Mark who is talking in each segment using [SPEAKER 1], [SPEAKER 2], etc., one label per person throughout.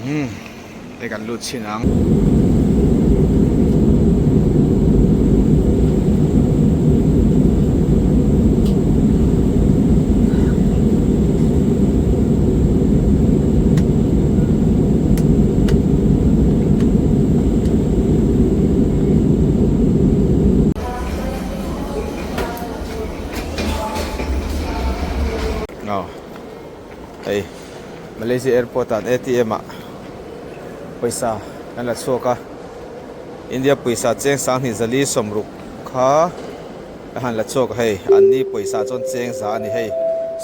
[SPEAKER 1] Umm hei kan lut chhin ang. Aw hei Malaysia airport ah atm ah pawisa kan la chhuak a India pawisa cheng sanghnih zali sawmruk kha a han la chhuak a hei an ni pawisa chuan cheng za a ni hei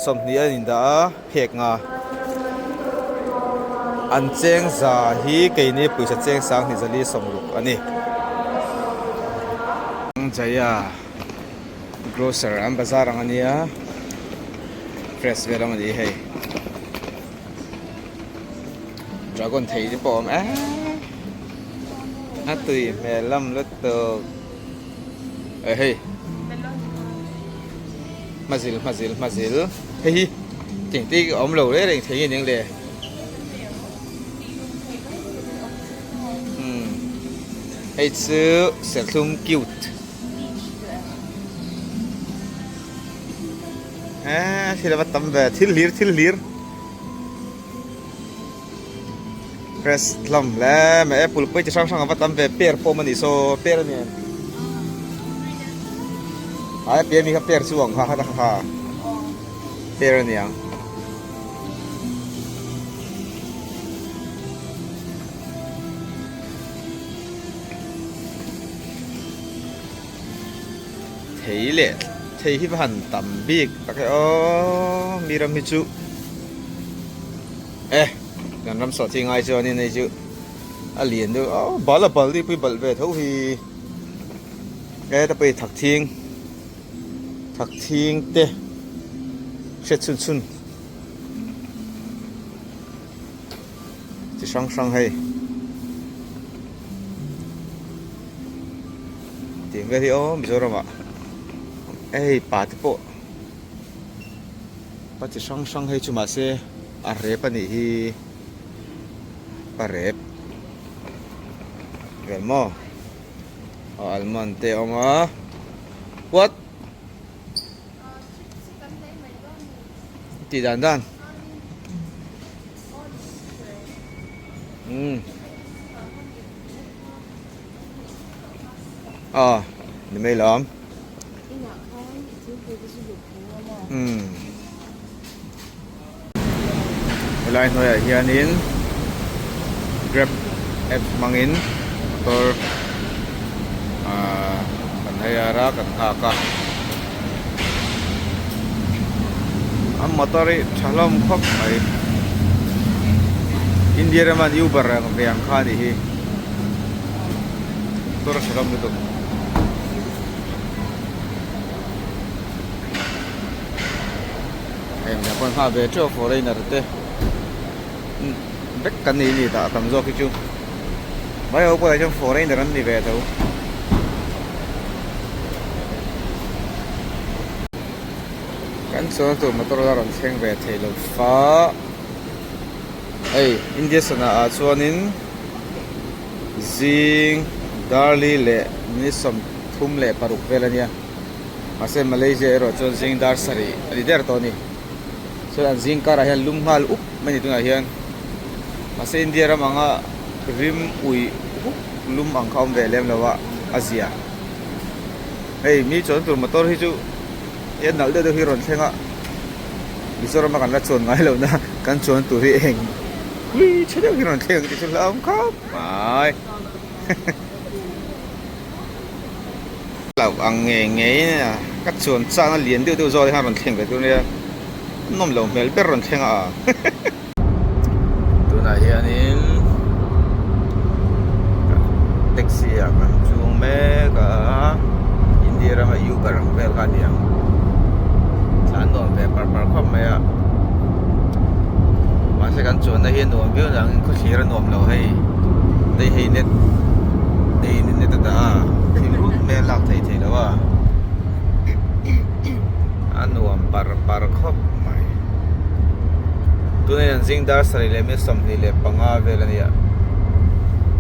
[SPEAKER 1] sawmhnih a indah a phek nga an cheng za hi keini pawisa cheng sanghnih zali sawmruk a ni. Jaya. Grocer an bazar ang ania fresh vel ang ani hei dragon thei te pawh a awm eee a tui hmel lam lutuk eh hei hmazil hmazil hmazil hei hi engtik a awm lo reng reng thei nge ni ang le umm hei chu serthlum cute. Eee thil ava tam ve thil hlir thil hlir fresh hlawm hle mai apple pawh chi hrang hrang ava tam ve pear pawh awm a nih saw pear a ni em ai a piah ami kha pear chu ang kha kha kha pear a ni ang. Thei leh thei hi va han tam bik tak e aw mi ram hi chu e kan ram sawh chi ngai chuan in hei chu a lian deuh a bal a bal deuh pawh hi balh ve tho hi e ta pawh hi thak thing thak thing te hriat chhun chhun. Chi hrang hrang hei tih vel hi aw Mizoram ah hei pa te pawh pa chi hrang hrang hei chu mahse a rep a nih hi pa rep vel maw aw almond te a awm a what tih dan dan. Umm aw ni mai lawm umm helai hnuaiah hianin grab app hmangin motor ahh kan hire a kan nghak a a motor hi tha hlawm khawp mai India rama an uber ang ve ang kha a nih hi motor a tha hlawm lutuk. Heng dah pawh an nghah ve teuh a foreigner te vek kan nei ni tah tam zawk hi chu vai ho pawh ah hian foreigner an ni ve tho. Kan chuan tur motor la rawn thleng ve thei lo fa hei India sana ah chuanin zing darli leh minute 36 vel a nia mahse Malaysia erawh chuan zing dar sarih a ni der tawh a ni chuan an zing karah hian lum nghal up mai a ni tunah hian mahse India ram anga rim uih huk lum ang kha a awm ve lem lo a a zia. Hei mi chuan tur motor hi chu en nalh deuh deuh hi rawn thleng a Mizoram a kan la chuan ngai loh na kan chuan tur hi eng hlui tha deuh hi rawn thleng ang tih chu hlauhawm khawp mai hlauh ang ngei ngei a ka chuan chak na lian deuh deuh zawk te khan rawn thleng ve tur ania nawm loh hmel ber rawn thleng a tunah hianin taxi ah kan chuang mek a India rama uber ang vel kha a ni ang thla nuam ve par par khawp mai a mahse kan chuanna hi a nuam viau nangin khawthlir a nuam lo hei hei hei net hei net a dah a thil rut mai a lak theih theih loh a a nuam par par khawp mai. Tunah hian zing dar 7:25 vel a ni a,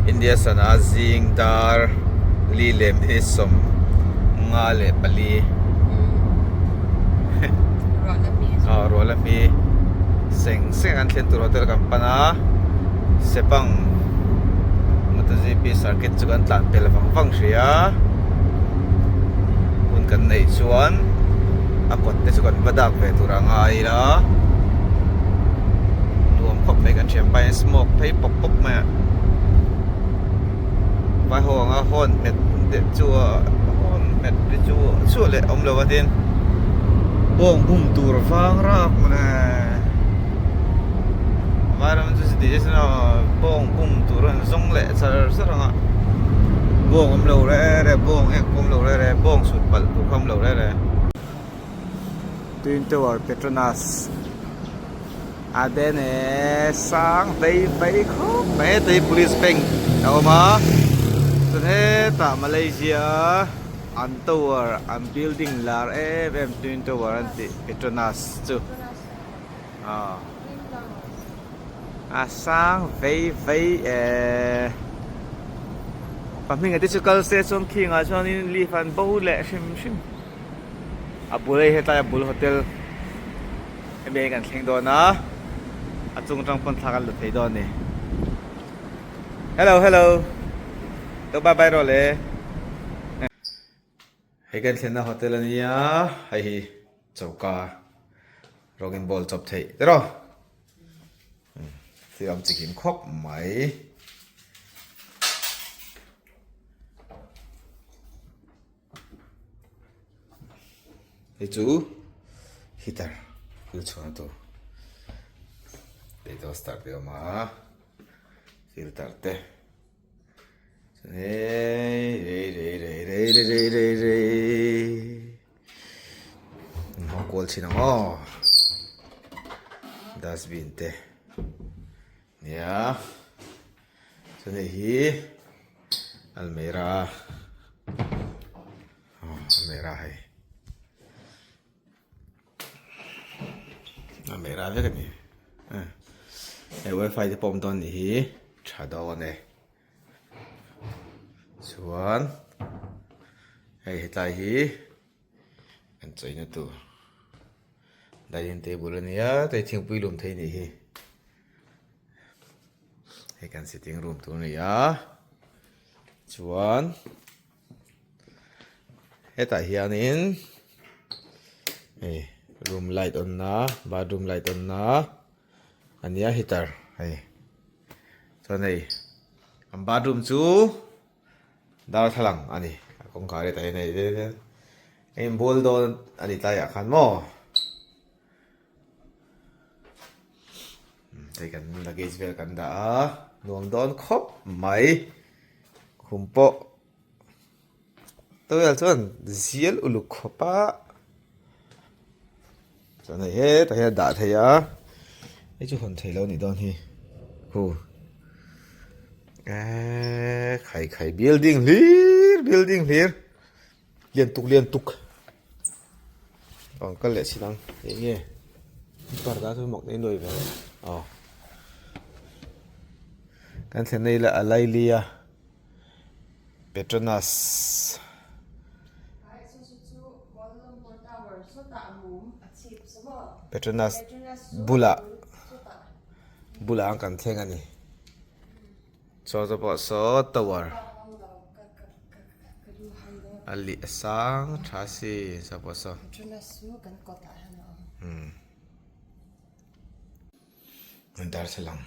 [SPEAKER 1] India sana zing dar 4:54 aw ruah la hmi seng seng an thlen tur hotel kan pan a Sepang MotoGP circuit chu kan tlan pel vang vang hrih a hun kan neih chuan a kawt te chu kan va dak ve tur a ngai ila nuam khawp mai kan thian pa hian smoke phei pawp pawp mai a vai ho anga hawn hmet deuh chu a hawn hmet te chu chu leh awm lo a tin bawng bum tur vang rap mai vairam chu chuti te chuan aw bawng bum tur an zawng leh char char ang a bawng awm lo re re bawng ek pawh awm lo re re bawng sut palh tur kha awm lo re re. Twin Tower Petronas a den e sang vei vei khawp mai heta hi Police Bank a awm a chuan hetah Malaysia an tower an building lar em em Twin Tower an tih Petronas chu aw a sang vei vei e pahnih te chu kal se chuan khingah chuanin lift an bo leh hrim hrim. A bul hei hetlai a bul hotel hemi hi kan thleng dawn a a chung atang pawn thla kan la thei dawn a ni hello hello to bye bye rawh le hei kan thlenna hotel a nia hei hi choka rawng in bawl chawp theih te rawh thil awm chi kim khawp mai. Hei chu heater thil chhuahna tur toaster te a awm a filter te chuan hei rei rei rei rei rei rei rei an hawng kual thin ang aw dustbin te nia chuan hei hi almera aw almera hei almera vek a ni hei wifi te pawh a awm dawn a nih hi tha dawn e chuan hei hetlai hi an chawina tur dining table a nia hei thingpui lum thei a nih hi. Hei kan sitting room tur a ni a chuan hetah hianin hei room light on na bathroom light on na a nia heater hei chuan hei an bathroom chu darthlalang a ni a kawngkhar hetah hian hei a inbual dawn a ni tlaiah khan maw. Hei kan luggage vel kan dah a nuam dawn khawp mai khum pawh towel chuan zial uluk khawp a chuan hei hetah hian a dah theih a hei chu hawn theih loh a nih dawn hi khu eee khai khai building hlir building hlir. Lian tuk lian tuk rawn kal leh chin ang eng nge parda chu mak nei nuai ve aw kan thlen na ila a laili a Petronas Petronas bulah bulah ang kan thleng a ni. Chaw te pawh saw tower a lih a sang tha si chaw pawh saw umm darthlalang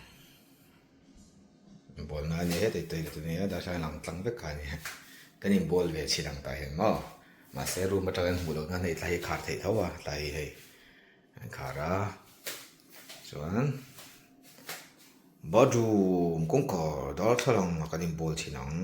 [SPEAKER 1] inbualna a ni a heti toilet a ni a darthlalang lang tlang vek kha a ni a kan inbual ve chhin ang tah hian maw mahse room atanga kan hmuh loh nan hei tlai hi khar theih tho a tlai hi hei an khar a chuan. Bathroom kawngkhar darthlalang ah kan inbual thin ang.